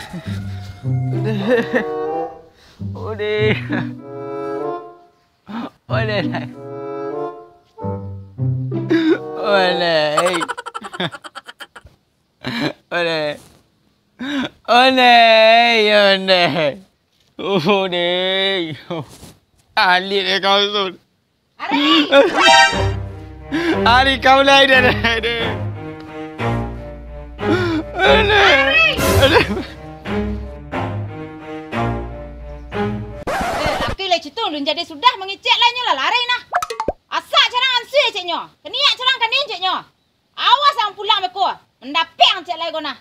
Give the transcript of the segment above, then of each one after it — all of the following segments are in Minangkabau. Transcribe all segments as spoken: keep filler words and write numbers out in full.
Odeh. Odeh. Odeh. Odeh. Odeh, odeh. Odeh. Alit deh kau tu. Ari! Ari kau lai deh, deh, deh. Odeh. Ari! Odeh. Eh, laki lai citu, ulun jadi sudah mangecek lai nyo lah lari nah. Asak carang ansui ceknyo. Kaniak carang kanin ceknyo. Awas ang pulang beko, mandapek ang cek lai ko nah.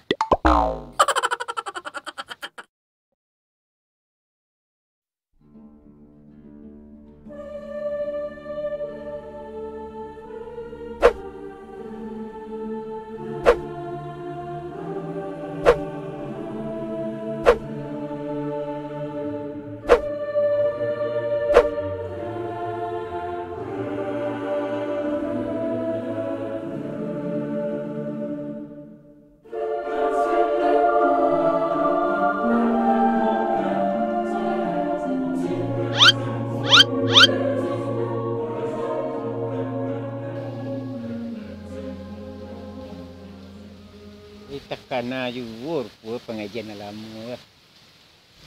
Eh, takana juo rupo pangajian nan lamo yo.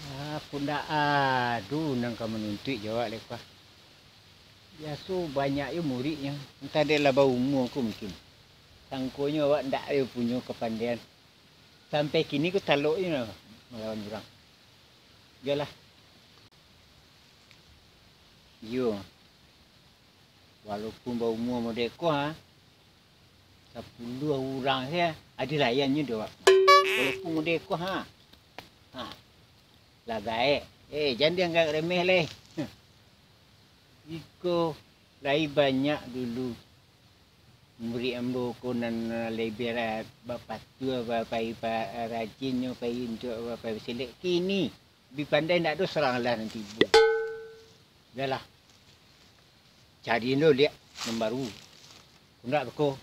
Ah, kok ndak ado nan ka manuntuik jo awak lai ko. Biaso banyak yo muridnyo, antah dek lah baumua ko mungkin. Sangkonyo awak ndak yo punyo kapandaian. Sampai kini ko talok nyo malawan urang. Bialah. Iyo. Walaupun baumua model ko, ha, sapuluah urang sajo ado layannyo dek awak. Walaupun model ko, ha. Ha. Lah gaek. Eh, jan dianggap remeh lai. Iko lai banyak dulu murid ambo ko nan labiah ra-, bapatuah, ba-, pai pa-, rajinnyo pai untuak ba-, pai basilek. Kini, bi pandai ndak ado surang lah nan tibo. Bialah. Cari dulu liak nan baru. Kok ndak beko.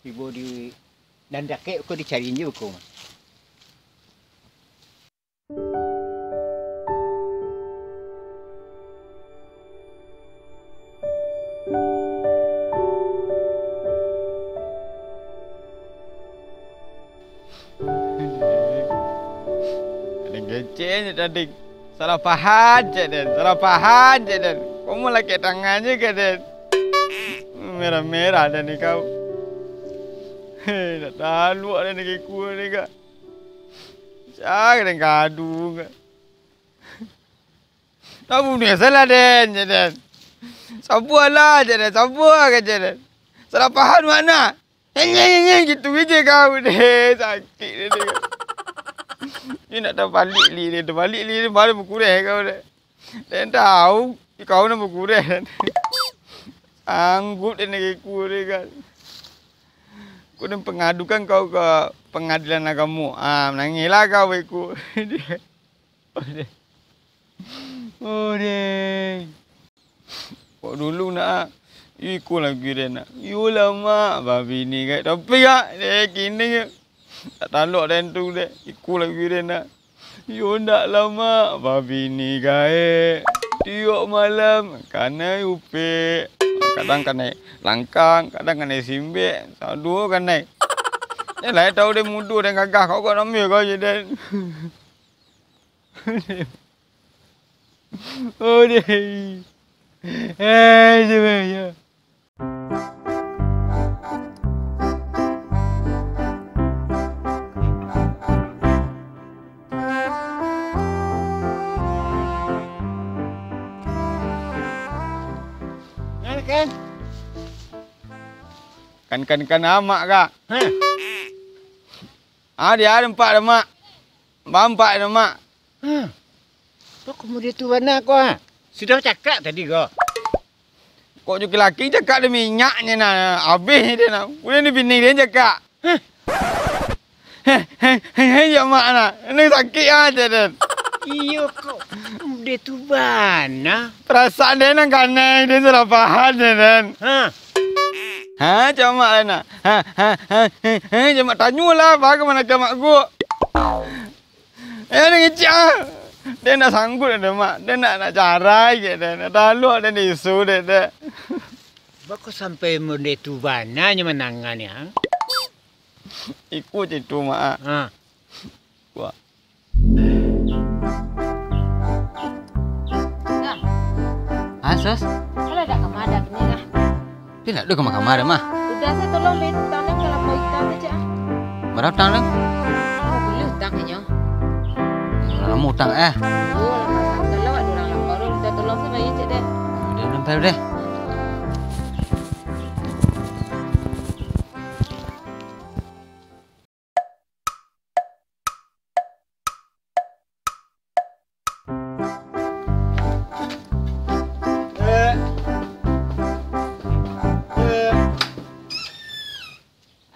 Tibo di nan dakek beko dicari nyo beko. Aden kecek nyo tadi. Salah pahan, cek den. Salah pahan, cek den. Komo lakek tangannyo ka den. Merah-merah den ni kau. Hei, nak taluak den ni kikua ni, Kak. Sa ka den kadu, Kak. Tabunuah salah den, cek den. Sabualah, cek den. Sabuah ka, cek den. Salah pahan makna. Nyenyeng, nyenyeng, gitu je kau deh. Sakik deh, deh. Ni nak tabalik li deh. Tabalik li deh, baru bakureh kau deh. Den tahu, kau nak bakureh. Sanggup deh nak ikut deh kan. Aku dah pengadukan kau ke pengadilan agamo. Ah, menangislah kau ikut. Odeh. Odeh. Kok dulu nak, iko lagi den nak. Yo lah, Mak, babini gaek. Tapi, Kak, deh, kini, tak talok den tu, deh. Iko lagi den nak. Yo ndak lah, Mak, babini gaek. Tiok malam, kanai upek. Kadang kanai langkang, kadang kanai simbek. Saduo kanai. Ni lah, tahu deh mudo dan gagah. Kau kok nambah kau je, den. Odeh. Eh, cuba ya. Kan, kan? Kan, kan, kan amak, Kak. Hah? Ah, dia ada empat, Mak. Bampak tu, Mak. Hah. Kok kemudian tu bana kau, ha? Sudah cakap tadi kau. Kok jo laki cakap dek minyaknyo nah, habis dia nah. Udah ni bini dia cakap. Hah? Heh, heh, heh, heh, ya mak nah. Ini sakit ah, cek den. Iyo kok, kemudian tu bana. Perasaan dia nang kanai, dia salah faham, cek den. Ha. Ha, cek mak lah nah. Ha, ha, ha, he, he, cek mak tanyolah, apa ke mana ke mak gua. Eh, den ngecek ah. Den ndak sanggup den, Mak. Den ndak, ndak carai je den. Ndak taluak den di isu den, den. Bako sampai mode tu bana nyo manangan, ya? Iko cito, Mak. Ha. Wah. Nah. Ha, Sos? Alah, dak ka madak ni lah. Tapi ndak ado kama-kama dah, mah. Udah, saya tolong bayar utang dan kalau mau utang saja, ah. Bara utang tu? Oh, beli utang kayaknya. Lamo utang, eh. Oh, lama sangat lah, ada orang lapor, minta tolong saya bayar cek deh. Udah, udah, bayar deh.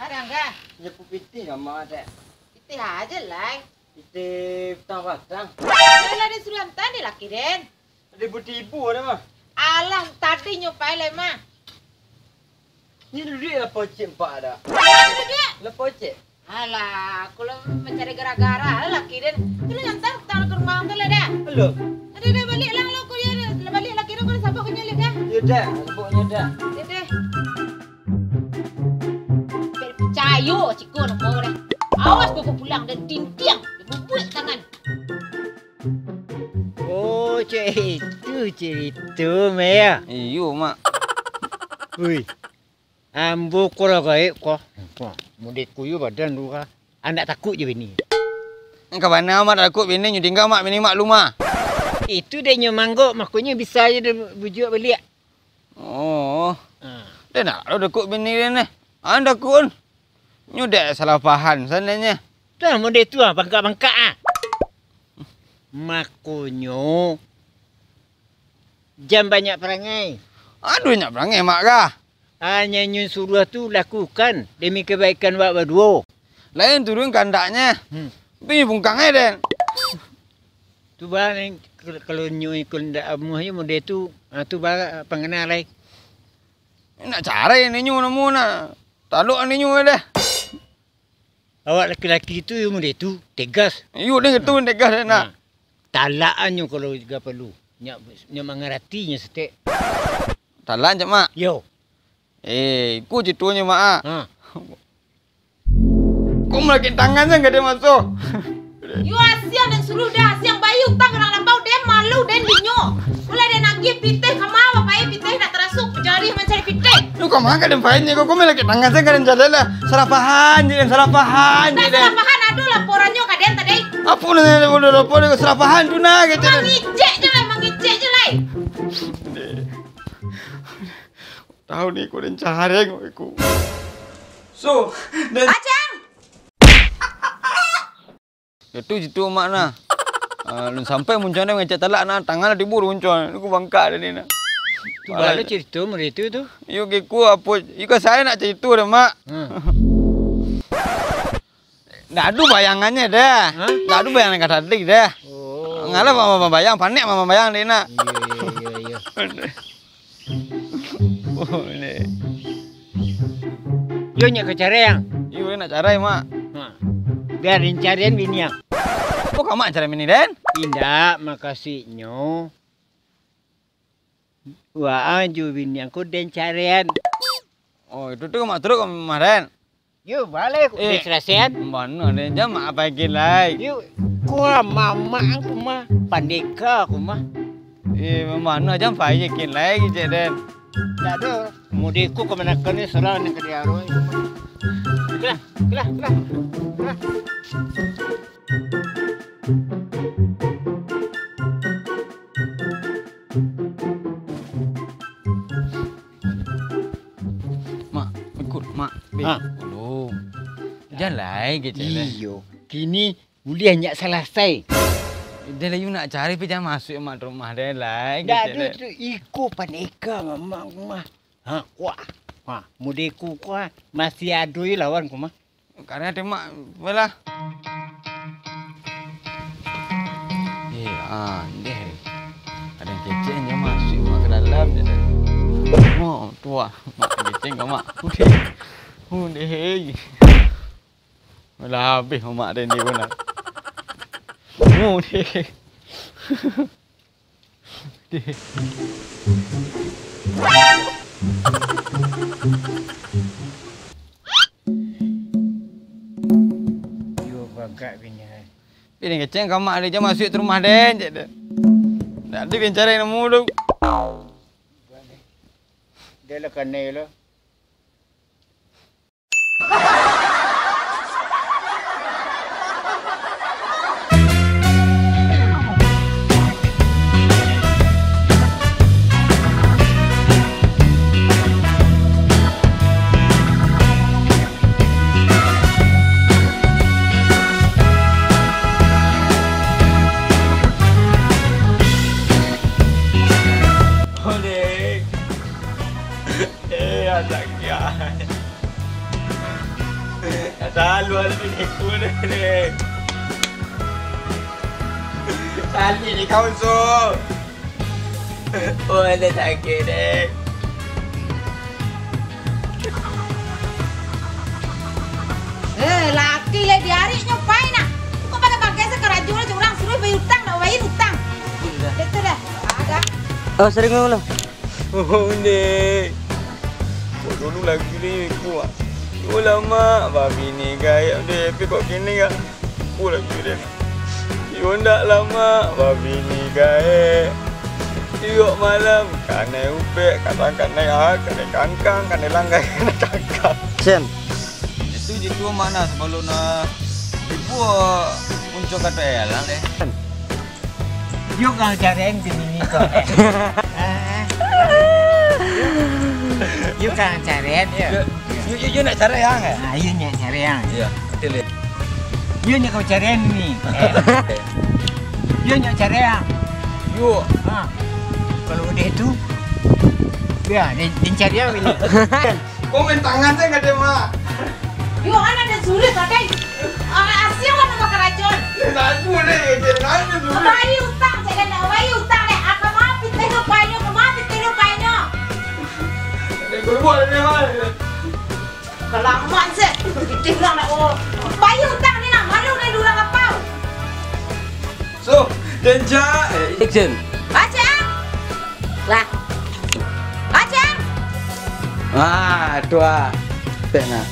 Ada enggak? Nyapu pitih ka mak, Dek. Pitih aja, Lai. Pitih patang-patang. Alah, den suruah antaan dek laki den. Ado tibo-tibo ado, mah. Alah, tadi nyo pai lai, mah. Ni duduak lapau cek empak dak? Duduak. Lapau cek. Alah, kalau mancari gara-gara lah laki den. Tu lah antaan ka rumah tu lah dah. Belum. Ado dah, baliak lah lo ko dia. Lah baliak laki den, ko sabab ko nyalip dah. Yo dah, sabab nyo dah. Yo dah. Picayo siko nak kau dah. Awas kau pulang dan tintiang, bubuak tangan. Oh, cak itu carito, Meh, ya? Iyo, Mak. Ui, ambo ko lah gaek ko. Ko, mode ko yo badan tu ka. Andak takuik jo bini. Ka bana Mak ndak takuik bini, nyo tingga Mak bini Mak lumah. Itu dek nyo manggok, makonyo bisa aja den bujuak baliak. Oh. Ha. Den ndak lo takuik bini den, eh. An takuik, un. Nyo dek salah paham sananyo. Dah, mode tu ah, bangkak-bangkak ah. Makonyo, jan banyak parangai. Aduh, banyak parangai, Mak, kah? Hanyo nyo suruah tu lakukan demi kebaikan awak baduo. Lain turun kandaknyo. Hmm. Tapi nyo bungkang ai den. Tu bah, kalau nyo iko ndak amuah nyo mode tu, ah, tu bah pangana lai. Nak carai ninyo namo nak. Talok ninyo deh. Awak laki-laki tu yo mode tu, tegas. Iyo, deh tu tegas deh nak. Ha. Talak anyo kalau juga perlu. Nyak, nyak mangarati nyo setek. Talak cak, Mak? Yo. Eh, iko citonyo, Mak, ah. Ha. Kok malakik tangan sajo ka den maso? Yo, asiang den suruah dah, asiang bayia utang urang lapau, den malu den dinyo. Mulai den agiah pitih ka ma, bapak e pitih nak tarasuk jari mancari pitih. Lu ka ma ka den pai nyo, kok, kok malakik tangan sajo ka den jalan lah. Salah paham je den, salah paham je den. Salah paham, ado laporannyo ka den tadi. Apo nan ado laporan, salah paham tu nah, gitu. Mangicek je lai, mangicek je lai. Tahu ni, kok den careng, kok iko. So, den Acang! Yo tu, situ mak nah. Ah, lun sampai muncuang den mangecek talak nah, tangan lah tibo runcuang. Iko bangkak tadi nah. Tu baa lo carito mode tu tu? Iyo, kiko apo? Iko sayo nak carito deh, Mak. Hmm. Ndak ado bayangannyo deh. Hah? Ndak ado bayangan ka tadi deh. Oh. Ngalah mama bayang, panek mama bayang deh nak. Iyo, iyo, iyo, iyo. Oh, ni. Yo nyak ka carai ang? Iyo, nak carai, Mak. Ha. Bia den carian bini ang. Kok ka mak carai bini den? Indak, makasuiknyo. Waang jo bini ang ko den carian. Oh, itu tu mak turut ka rumah den. Yo, baliak ko. Eh, den salasaian. Mano den, jan mak apai kin lai. Yo, ko mamak ang ko mah, pandeka ko mah. Eh, mano jan pai kin lai kecek den. Ndak ado. Mode ko kamanakan ni salah ni ka diaro. Kelah, kelah, kelah. Kelah. Mak, ikut mak. Ha. Dulu. Jan lai kecek deh. Iyo. Kini buliah nyak salasai. Deh lah, yu nak cari, pi jan masuak mak rumah deh lai. Ndak ado tu, iko paneka mamak rumah. Ha, wah. Ha, mode ko ko, ha. Masih ado lawan ko mah. Karena tembak, balah. Eh, ah, deh. Kadang kecek je masuk mak ka dalam je deh. Oh, tuah. Mak kecek kau, Mak. Udah. Udah. Lah habis mak dan dia pun lah. Oh, deh. Deh. Yo, bagak bini ai. Bini kecil kamak dia, jangan masuk ke rumah den, cek dia. Nak dia bini cari nemu tu. Dia lah kanai lah. Oleh. Eh, anak kiai. Dah talu ado di aku ni, deh. Tali ni kau, so. Oh, ada sakit, deh. Eh, laki le diarik nyo pai nah. Kok pada bagai sakarajo lah, urang suruah bayar utang, dak bayar utang. Betul dah. Agak. Oh, sering ulang. Oh, Undeh. Kok dulu lagi ni, kuat. Yo lama babini gaek, Undeh. Tapi kok kini, kak? Kuat lagi, Undeh. Yo ndak lama babini gaek. Tiok malam, kanai upek, kadang kanai a, kanai kangkang, kanai langgai, kanai kangkang. Sen. Itu jitu mana sebelum na ibu muncul kata elang deh. Sen. Yo kang carian bini ko. Yo kang carian yo. Yo, yo, yo nak carian, eh? Ah, yo nak carian. Iya, betul, ya. Yo nak kau carian ni. Eh. Yo nak carian. Yo. Ha. Kalau udah tu, ya, den, den carian ini. Kau main tangan saja, Mak. Yo, anak den suruh pakai. Ah, asiang lah nama karajon. Nak aku ni, dia nanya dulu. Bayar utang, saya nak bayar utang deh. Apa maaf, kita hidup banyak, maaf, kita hidup banyak. Dia berbuat dia, Mak. Kalaman se, pitih lah nak, oh. Bayar utang ni nah, malu ni dua urang lapau. So, den cak. Action. Acang. Lah. Acang. Ah, tu ah. Tengah.